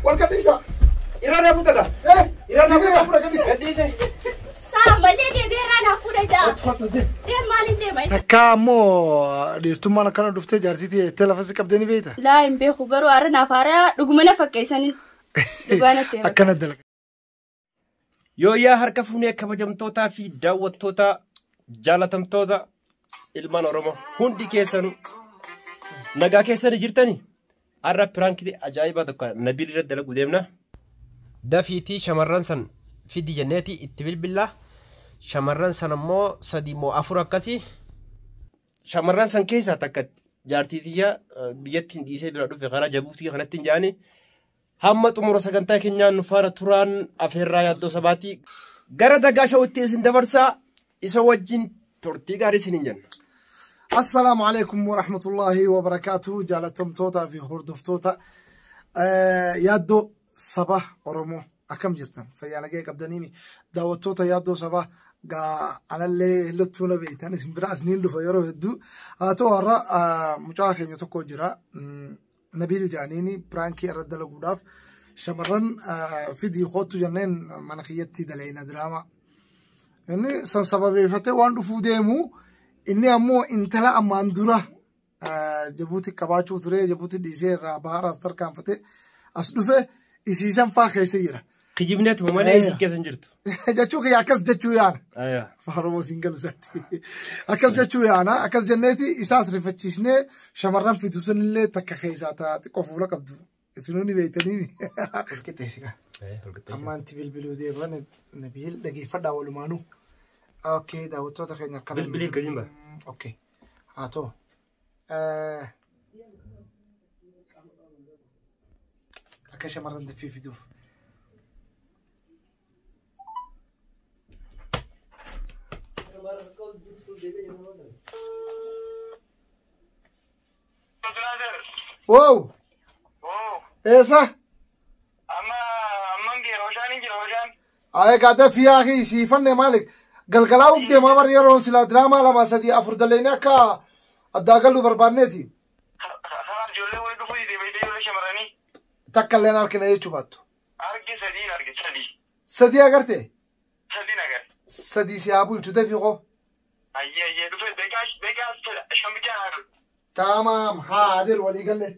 Wal gadhiisa. Irraa naa fuuta gaa. Irraa naa fuuta. Fuudha gadhiisa. Gadhiise. Saa malee deebi'ee irraa naa fuudha jaa. Deem maaliin deema isa? Takka ammoo dhiirtummaan akkana dhuftee jaarsiitii jettee lafa si qabdee ni beekta. Laa hin beeku garuu har'a naaf haaraa dhuguma na fakkeessanii dhugaa natti hima. Akkana dalaga. Yooyyaa harka fuunee kabajamtootaa fi daawwattoota jaalatamtoota ilmaan Oromoo hundi keessanuu nagaa keessanii jirtanii har'a piraankii ajaa'ibaa tokko Nabiil irratti dalaguu deemna. Dafiitii shamarran san fidi jenneeti itti bilbillaa. Shamarran san ammoo 3 moo 4 akkasii. Shamarran san keessaa takka jaartii tiyya biyyatti hin dhiisee bira dhufe karaa Jabuutii kanatti hin jaani. Hamma xumura sagantaa keenyaan nu faana turaan afeerraa yaaddoo sabaatii gara dagaa shawutti isin dabarsaa isa wajjin turtii gaarii isin hin jenna. Assalaamu alaikum warahmatullahi wabarakaatuh. Jaalatamtootaa fi hordoftoota yaaddoo saba Oromoo akkam jirtan? Fayyaa nagaya qabdaniini daawwattoota yaaddoo sabaa gaa anallee lottuu na beektan isin bira asniin dhufa yeroo hedduu. Haa ta'u har'a mucaa keenya tokko jira. Nabiil jaaniini piraankii irra dalaguudhaaf shamarran fidii kootu jenneen mana kiyyatti dalayna diraamaa. Inni san sababeeffatee waan dhufuu deemu inni ammoo intala ammaan dura Jabuuti qabaachuu ture Jabuuti dhiisee irraa baharaas tarkaanfatee as dhufe isiisan faa keessa jira. Kijibneetuma malee isin keessa hin jirtu. Jechuu kiyya akkas jechuu yaana. Afaan Oromoo siin galu isaatti. Akkas jechuu yaana. Akkas jenneeti isaas rifachiisnee shamarran fidu sunillee takka keessaa ta'a xiqqoo fuula qabdu. Isinuu ni beektanii. Walqixxeessika. Ammaanti bilbiluu deeman Nabiil dhageeffadhaa walumaanuu. Okay, daawwattoota keenya akkana. Bilbiliif gadi hin ba'a. Okay, haa ta'u. Akka shamarran daffii fiduuf. Wow! Eessa? Amma jira hoshaan jira hoshaan. Ay gaada fiyaa siifanne maalik galgalaa'uuf deemaa bar yeroon silaa diraamaa 2 3 4 daleenee akka addaa galuu barbaanneeti. Karaa ijoollee waliin dhufuu didee beektee ijoollee shamarranii. Takka illee argina jechuu baattu. Arge 3 arge 3. 3 agartee? 3 agartee. 3 si haa bulchu dafii koo. Ayyee ayyee dhufe beekaa shambichaa haa dhufu. Tamaam haa adeer walii galee.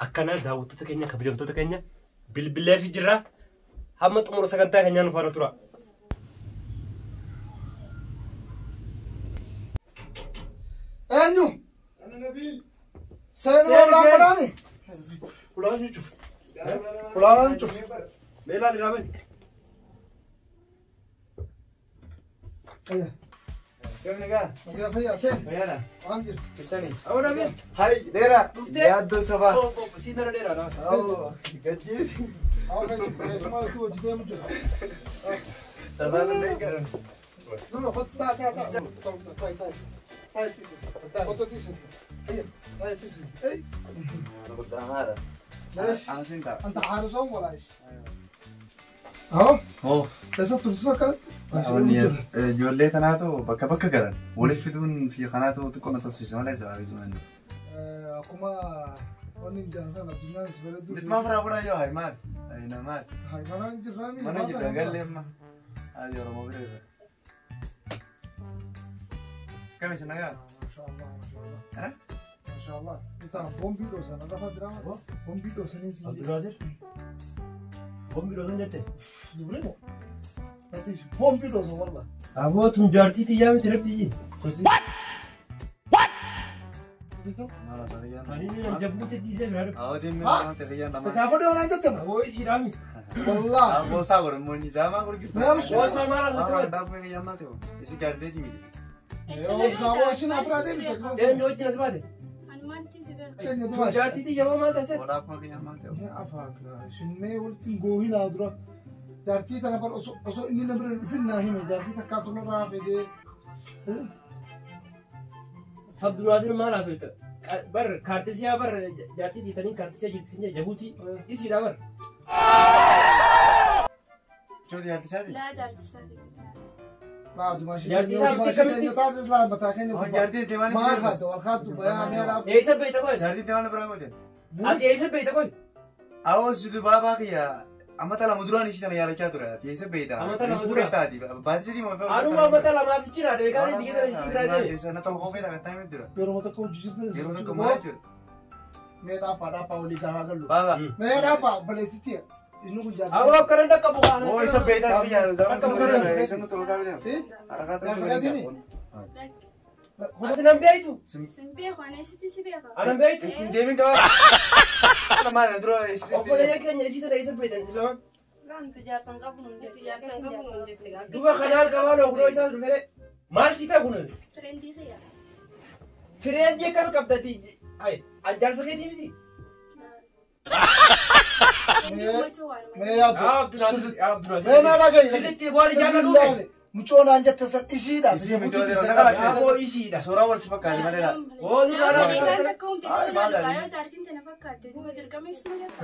Akkana daawwattoota keenya kabajamtoota keenya bilbilee fi jirra hamma xumura sagantaa keenyaa nu faana tura. Eenyu? Seenuu ulaan banaani? Ulaan ni cufe. Ulaan ni cufe. Meelaa diraaman. Nagaa fayyaa seen. Waan jiru. Awwa Nabiil. Hai, dheeraa. Dhuftee? Yaaddoo sabaa. Siin dara dheeraa. Gajjiisi. Awwa keessumaa osoo hojii deemu jira. Sabaan hin deeggaran. No, no, taa taa taa. Taa taa. Taa tiisisi. Kottu tiisisi. Hayya. Taa tiisisi. Hey. Aansin ta'a. أنت حارسهم ولا إيش؟ أهو. Hoo. لسه ترسل كانت؟ Ijoollee tanaatu bakka bakka galan. Waliif fiduun fi kanaatu xiqqoo na tolchise malee sababii sun. Akkuma wanni jaansan addunyaan si bareedduu. Bitmaa firaa fuudhaa yoo hayi maali? Hayi na maali? Hayi mana hin jirraami. Mana jirra galle amma. Hayi Oromoo bira jirra. Kam isin nagaa? Maashaallah maashaallah. Eh? Maashaallah. Itaa boombii dhoosan lafa diraama. Boombii dhoosanii si jedhu. Abdulnaasir. Boombii dhoosan jette. Dubree moo? Ati boombii dhoosan wallah. Aboo tun jaartii tiyyaa miti rabbi ji. Maal haasa'aa Ani nan Jabuuti dhiisee bira dhufe. Awwa deemnee nama ta'e nama. Gaafa dhiyoo jette ma? Aboo isiidhaami. Wallah. Aboo isaa godhe immoo inni isaa maa gurgurta? Boosaa maal haasa'aa Maal daakuu eeyyam maal ta'e? Isi gaardee jimiti. Yoo isin afuraa deemte. Eenyu wajjin as baate? Ani maalitti si beeku? Keenya Tun duraa. jaartii tiyya moo maal taate? Walaafuma kiyyam maal ta'e? Ni afaakla. Isin mee walitti hin goohinaa dura. Jaartii tana bar osoo inni na bira hin dhufin naa hime. Jaartii takkaa tolarraa fedee. Abdulnaasir maal haasa'aa bar kaartisiyaa bar jaartii diitanii kaartisiyaa jirti Jabuutii isiidha bar. Chooti jaartii isaati? Laa jaartii isaati. Jaartiin deemaan Maal haasa wal haatu bayaa meera. Eessa beekta qoy? Jaartiin deemaan biraa goote. Ati eessa beekta qoy? Awoo si baabaa kiyya amata lama duraan ishii tana yaalachaa ture. Ati eessa beekta? Amata lama dura. Fuudhee taati. Baatisi diimaa. Anuma amata lamaaf jira deekaan biyya tana isii biraa deeme. Na tolkoo beekta kan taa'ee jira. Yeroo tokko hojii jirtan. Yeroo tokko maal jechuudha? Mee dhaabbaa dhaabbaa olii garaa galu. Baabaa. Mee dhaabbaa obboleettitti. Inni kun jaarsa. Awoo akkana dhaqqabu kaana. Oo isa beektaa biyya Akka zaman isa nu tolkaa beekta. Harakaata. Ati nan beektu? Sin beeku ana isitti si beeka. Anan beektu? Ittiin deemin qaba. Maal dura Obboleeyyan keenya isii tana eessa beektan isin lamaan? Wanti jaarsan qabu nuun jette. Jaarsan qabu nuun jette. Duba kanaan qabaan ogloo isaa dhufee maal si ta'u kun? Firendii kiyya. Fireen akkami qabdati? Ay, an jaarsa keetii miti. Mee yaaddu. Abdulaziz. Mee maal dhagahi? Sirriitti waan jaalladhu dhufe. Mucoon aan jette san isiidha. Isii mucoo Aboo isiidha. Suuraa wal si fakkaate malee laa. Oo dura Maleekaan takka humte Ay, ta'uu maal na dhugaa taate? yoo jaartiin tana fakkaatte duba dirqama isuma jetta.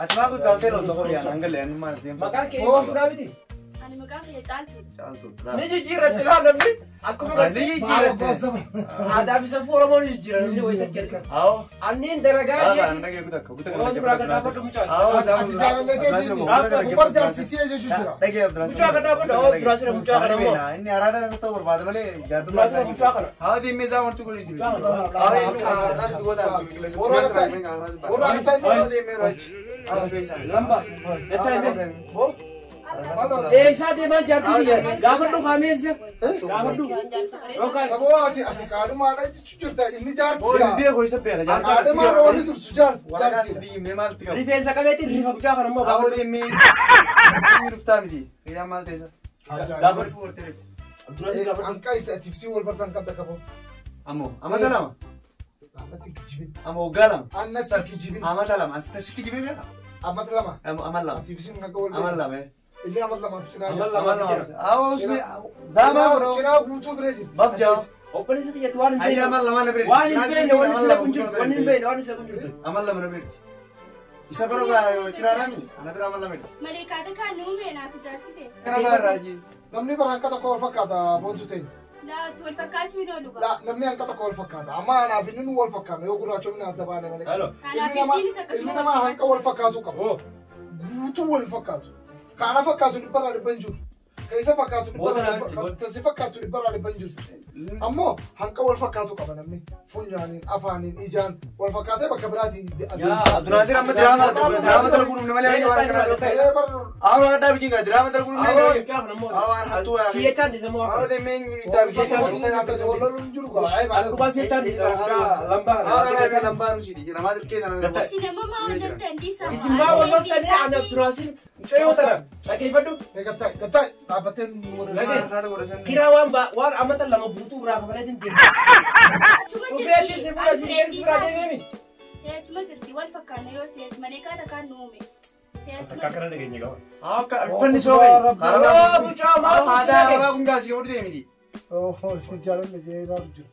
Ati maa guddaaftee lolta qophiyaan hangalee ani maal deemtu? Maqaan kee ibsu duraa miti. Ani maqaan kiyya caaltuudha. Caaltu. Ni jijjiirratti laa namni akkuma Ni gartee jijjiiratte. aadaa fi safuu Oromoo ni jijjiira namni wayii takka jedha. Awoo. Anniin dalagaa Baabaa jeeti. dhagee kutakka kutakka. Oromoo duraa kan dhaabadhu mucaa. Awoo Ati jaalallee teetii Umar jaarsitii jechuun jira. Dhagee Abdulaa. Mucaa kan dhaabadhu awoo duraa sira mucaa kana immoo. Inni araada nama ta'uu barbaada malee jaartuu. Duraa sira mucaa kana. Haa deemee isaa wanti godhe jiru. Lamba. Ettaa himee. Eessaa deemaa jaartii biyya? Gaafadhu kaameensa. Gaafadhu. Yookaan Saboo ati ati kaadhumaadha jechuun jirta inni jaartiidha. Beeku isa beeka jaartii. Kaadhumaa rooli dursu jaartiidha. Biyyi maalti qabu? rifeensa qabeetiin rifa mucaa kana immoo Awoo gaafadhu. deemee dhuftaa miti. Hiriyaa maal ta'e isa? Gaafadhu. Abdulaziz gaafadhu. Anqa isa atiif si wal bartaan qabda qabu. Ammoo amata lama. Annatti kijibin. Ammoo waggaa lama. Annatti kijibin. Amata lama. As tasi kijibee beeka? Amata lama. Amal lama. Atiif si naga wal Amal beeku. lama. Inni amata lamaaf cinaa Amal jira. lama. Amal lama. Awoo usmi zaamaa godhoo. Cinaa guutuu bira jirti. Baf jaa. Obboleessi biyyatti waan hin Hayya beekne. amal lama na bira. Waan hin beekne wanni sila kun jirtu. Wanni hin beekne waan sila kun jirtu. Amal lama na bira. Isa bara ciraadhaami. Ana bira amal lama. Maleekaa takkaan nu uume naaf jaartii ta'e. Kana fa'aa raaji. Namni bara hanqa tokko wal fakkaata boontu ta'e. Laa wal fakkaachuu hin oolu La namni hanqa tokko wal fakkaata. Amma anaaf inni nu wal fakkaata yoo gurraachomni adda baane malee. Halo. Kanaaf isiinis Ilmi akkasuma namaa hanqa wal fakkaatu qaba. Oo. Guutuu wal hin fakkaatu. Kaana fakkaatu dhibbarraa dhibba hin jiru. Ka isa fakkaatu dhibbarraa tasi fakkaatu dhibbarraa dhibba hin jiru. Ammoo hanqa wal fakkaatu qaba namni. Funyaaniin, afaaniin, ijaan wal fakkaatee bakka biraatiin adeemsa. Abdulaziz amma diraama diraama dalaguu dhufne malee waan kana Ee bar Awoo addaa bikin gaa diraama dalaguu dhufne Awoo malee. mucaa kana immoo. Awoo waan hattuu yaa. Si'echaan isa immoo. Awoo deemee isaa bikin. wal loluun jiru gaa. Ayib An dhugaa si'echaan isa mucaa lambaa Awoo kana. kana lambaa nusiiti. Namaa dirqee tana. Isin amma maa wal loltan dhiisaa. Isin maa wal loltanii ani Abdulaziz mucaa yoo tana dhaggeeffadhu. Gattai gattai dhaabbatee nu warra. Kiraa waan waan amata lama guutuu biraa kafaleetiin deemte. Achuma Dhufeetti jirti. si fuula si deemsi biraa deemeemi. Achuma jirti wal fakkaanna yoo ta'es maleekaa takkaan nu uume. Takka kana dhageenye qaba. Akka uffanni soogee. Oo mucaa maaltu si Aadaa dhage? arabaa kun gaasii godhu deemiti. Jaalallee jee ilaalu jiru.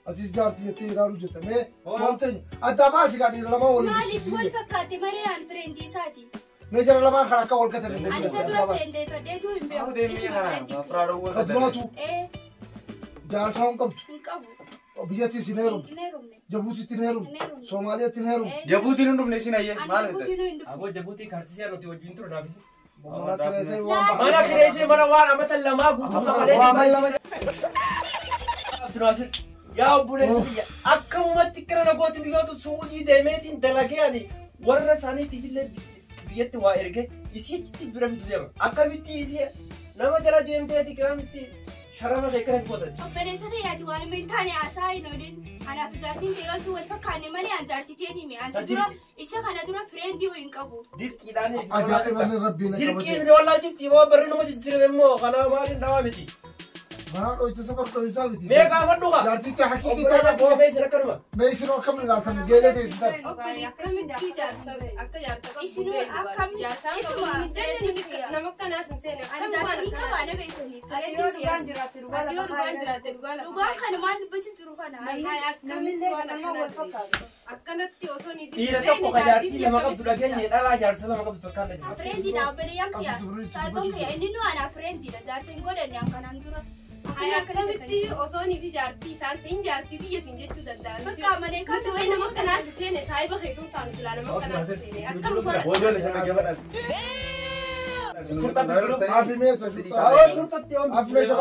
Atis jaartii jettee ilaalu jirta. Mee wanti adda baasi gaa dhiira lamaan waliin Maaliif wal fakkaatte malee an firendii isaati. Mee jara lamaan kan akka wal gatan Ani isa dura firendeeffadheetu hin Awoo beeku. deemee Isuma kana firendii. firaa dhowwaa. Ka duraatu Ee jaarsaa hin qabdu. hin qabu. Biyyattis hin heerumne. Hin heerumne. Jabuutitti hin heerumne. Hin heerumne. Somaaliyaatti hin heerumne. Jabuutiin hin dhufne isin ayyee Ani maal jabuutiin hin dhufne. Aboo jabuutii kaartisii nuti wajjin ture naafis. Mana kireessee waan Mana kireessee mana waan amata lamaa guutuu kafalee. Waan lama. Abdulaziz yaa obboleessi biyya akkamumatti kira nagooti biyyoota suudii deemeetiin dalagee ani warra isaaniitiif illee biyyatti waa erge isii achitti bira fidu deema. Akkamitti isii nama jala deemteeti akkamitti sharafa kee kana godhate. Obboleessa ta'eeti waan hin taane haasaa hin oolin. Anaaf jaartiin ta'e yoo wal fakkaanne malee an jaartii ta'e hime. Ani dura isa kana dura firendii hin qabu. Dirqiidhaan Ajaa'iba inni rabbiin akka Dirqiin wallaa jifti yoo barri nama jijjiirame immoo kanaa maaliin dhawaa miti. Mana dhoytu safar dhoysaa miti. Mee gaafadhu kaa. Jaartitti hakiikii Obboleessa taana kiyya boo. mee isin akkanuma. Mee isin akkam ilaaltan geelee teessi ta'a. Akkamitti jaarsa akka jaarsa qabdu Isinuu beeku akkam- jaarsaan isuma qabu hin jenne nama akkanaas hin seene Ani akkam jaarsa waan ni qaba akkanaa na beekanii. Ati yoo dhugaan jiraatte dhugaa ati yoo lafa dhugaan kaa'e. jiraatte dhugaa lafa Dhugaan kanumaan dubbachuu jiru kana. Akkamitti waan akkanaa akkanatti osoo ni Dhiira tokko ka jaartii lama qabdu dhageenye dhalaa jaarsa lama qabdu takkaan dhageenye. Friendiidha obboleeyyan kiyya. Saahiban kiyya inni nu ana friendiidha. Jaarsa hin godhanne an kanaan dura. Akkamitti osoo ni fi jaartii isaan ta'in jaartii biyya siin jechuu danda'an. Bakka malee Nuti wayi nama akkanaas seene saahiba keetuun taanu silaa nama akkanaas seene akkam waan Boojoolee sana gabaadha. Shurxatti bilbiluu. Afi meesha shurxaa. Awoo shurxatti yoom. Afi meesha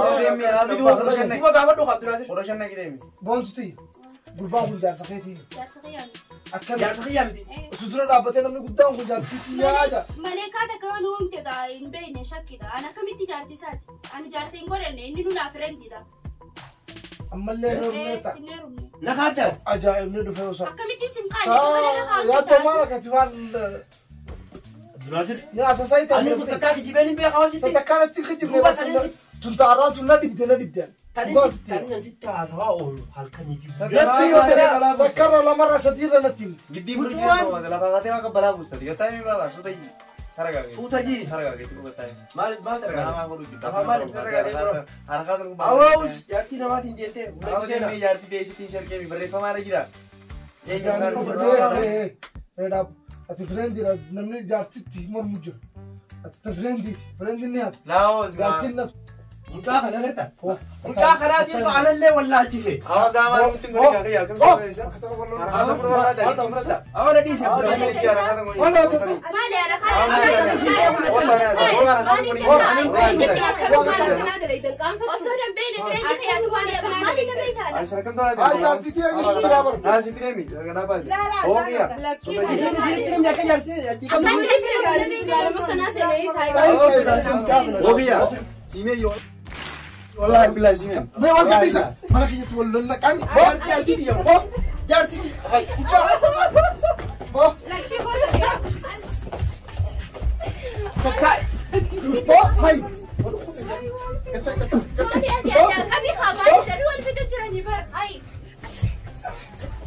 Duuba gaafadhu kaa Abdulaziz. Kudha shan nagi deemi. Boontuti. Gurbaan kun jaarsa keetiin. Jaarsa kiyyaa miti. Akkam. Jaarsa kiyyaa miti. Osoo dura dhaabbatee namni guddaan kun jaartitti yaada. Malee kaata akka waan uumte gaa hin beekne shakkidha. Ani akkamitti jaartii isaati? Ani jaarsa hin godhanne inni nu naaf friendiidha. Ammallee heerumneetta. Hin heerumne. Na kaaddaati. Ajaa'ibni dhufe osoo. Akkamitti isin kaane isa kana irra Yaaddoo kaa'u maal akkati waan Abdulaziz. ni asasaayi Ani kun ta'e. takkaa kijibeen hin beekaa hoositti. Satakkaanatti kijibne Duuba tanis tun taaraan tun na dhibde na dhibde. Tanis sitti haasawaa oolu halkanii fi Natti yoo ta'e takkarra lamarra sadiirra natti himte. Giddii bulchuu lafa kaatee waan balaa buustati. Gataa mi baabaa suuta taragaagee. Suuta jii. Taragaagee xiqqoo gataa. Maal maal taragaagee? Namaa godhu jibba. Afaan maaliif taragaagee dura? Harkaa tokko Awaawus jaartii namaatiin jettee hunda Awwaawus seenaa. jaartii deessitiin sharkee barreeffamaa irra jira. Ati fireendiidha namni jaartitti mormu jira. Ati fireendiiti fireendiin ni hafti. Laawoo Jaartiin nafti. Mucaa kana agarta. Mucaa kanaatiin anallee wallaalchise. Hawaasaa maal nutti hin godhin kaakiyyaa akkam ta'e Awana dhiise. Maali ara Osoo dambee fireendi kiyyaatu waan maali na beektaadha. Isin isinitti himni akka jaarsi achii qabdu. Mee wal gadhiisa. Mana kiyyatti wal lallaqaan. Jaartii tiyya moo? Jaartii tiyya. Hay. Boo. Takkaa. Boo. Hay. Maali ati ati qabii haa jedhu wal fixu jiranii bara. Ayi.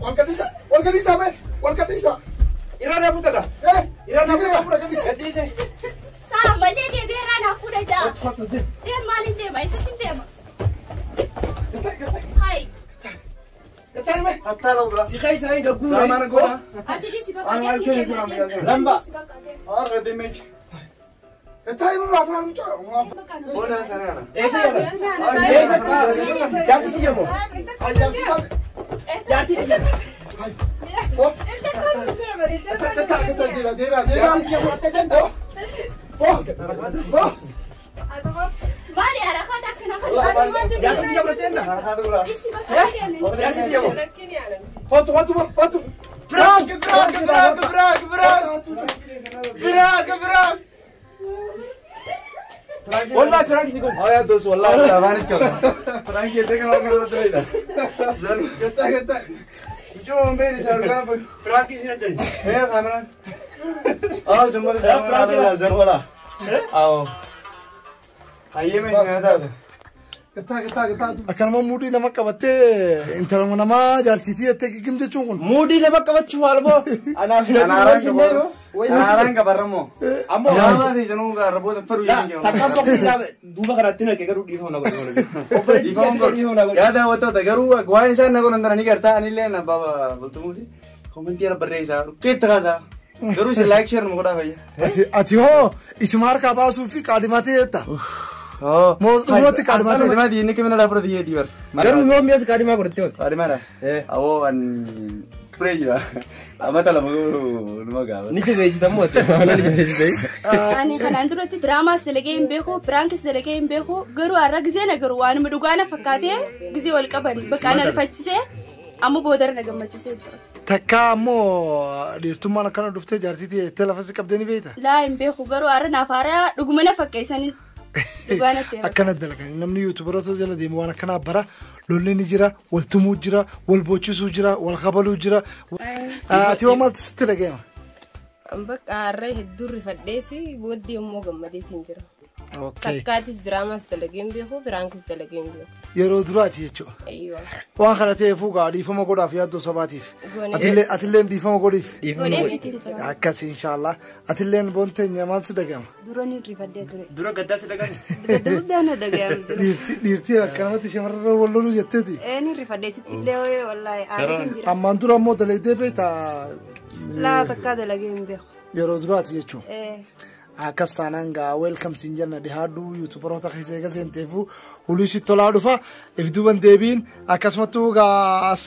Wal gadhiisa. Wal gadhiisa mee. Wal gadhiisa. Irra na fuuta gaa. Eh. Irra na Sibiila fuuta. fuudha gadhiisa. Gadhiise. Saa malee deebi'ee irraa naa fuudha jaa. Kottu deem. Deem maaliin deema? Eessatti deema? Hayi. Gataa mee. Si keessa hin gagguure. Ati dhiisi bakka Ani maal deemni keessa deema. nama Lamba. Dhiisi bakka deema. Gataa irraa maal mucaa. Eessa jala? Eessatti? Jaartii tiyya moo? Ay jaartii isaati. Jaartii tiyya. Hay. Boo. Gataa gataa deebi'a deebi'a deebi'a. Jaartii tiyya fudhattee deemta. Boo. Boo. Maali ara kaata akkana kana? Jaartii tiyya fudhattee deemta. Dhiisi bakka deemni. Jaartii tiyya moo? Kottu kottu kottu. Prank prank prank prank prank. Prank prank. Wallahi prank si kun. Prank si nadani. Gataa gataa gataa. Akkanuma muudii nama qabattee intala namaa jaarsiitii jettee kikim jechuun kun. Muudii nama qabachuu maal boo? Anaaf Ammoo takkaan boqsiisaa duuba kanatti naqee garuu dhiifama na godhe. Obboleettii dhiifama na godhe. Yaa daawwattoota garuu waan isaan na godhan tana ni gartaa anillee na baaba bultumuuti komentii irra barreessaa dhukkeetti kaasaa garuu isin laayik sheer nu godhaa fayya. Ati hoo isuma harkaa baasuu fi qaadimatee jetta. Moo dhugumatti qaadimatee. Qaadimatii inni kimina laa fudhate yeetii bar. Garuu yoo mi'as qaadimaa godhattee hooti. Qaadimaadha. Awoo an turee jira. Amata lama garuu numa gaafa. Ni jabeessita moo ati? Maal jabeessite? Ani kanaan duratti diraamaas dalagee hin beeku, piraankis dalagee hin beeku, garuu har'a gizee na garuu waanuma dhugaa na fakkaatee gizee wal qaban bakka na rifachisee amma boodara na gammachisee jira. Takka ammoo dhiirtummaan akkana dhuftee jaarsiitii jettee lafa si qabdee ni beekta. Laa hin beeku garuu har'a naaf haaraa dhuguma na fakkeessanii dhugaa natti hima. Akkana dalagan namni yuutubaroota jala deemu waan akkanaa bara lolli ni jira, wal tumuu jira, wal boochisuu jira, wal kabaluu jira. Ati hoo maaltu sitti dhaga'ama? Bakka har'a hedduu rifadheesi booddee immoo gammadeetiin jira. Okay. Takkaatis diraamas dalagee hin beeku, piraankis dalagee hin beeku. Yeroo duraati jechuudha. Ayyoo. Waan kana ta'eefuu gaa dhiifama godhaaf yaaddoo sabaatiif. Goonee. Atilleen dhiifama godhiif. Dhiifama Godhee godhi. fiitiin jira. Akkas inshaallah. Atilleen boonteenya maaltu dhagama? Dura ni rifadhee ture. Dura gaddaa si dhagame. Gadda guddaa na dhaga'ame dura. Dhiirtii akkanumatti shamarran wal loluu jetteeti. Ee ni rifadhee sitti illee wallaahi aariin jira. Ammaan dura immoo dalagdee beektaa Laa takkaa dalagee hin beeku. yeroo duraati jechuudha. Ee Akkas taanaan gaa welcome siin jenna dhihaadhu yuutubaroota keessa eega seenteefu hulii sitti tolaa dhufa if duuban deebiin akkasumattuu gaa as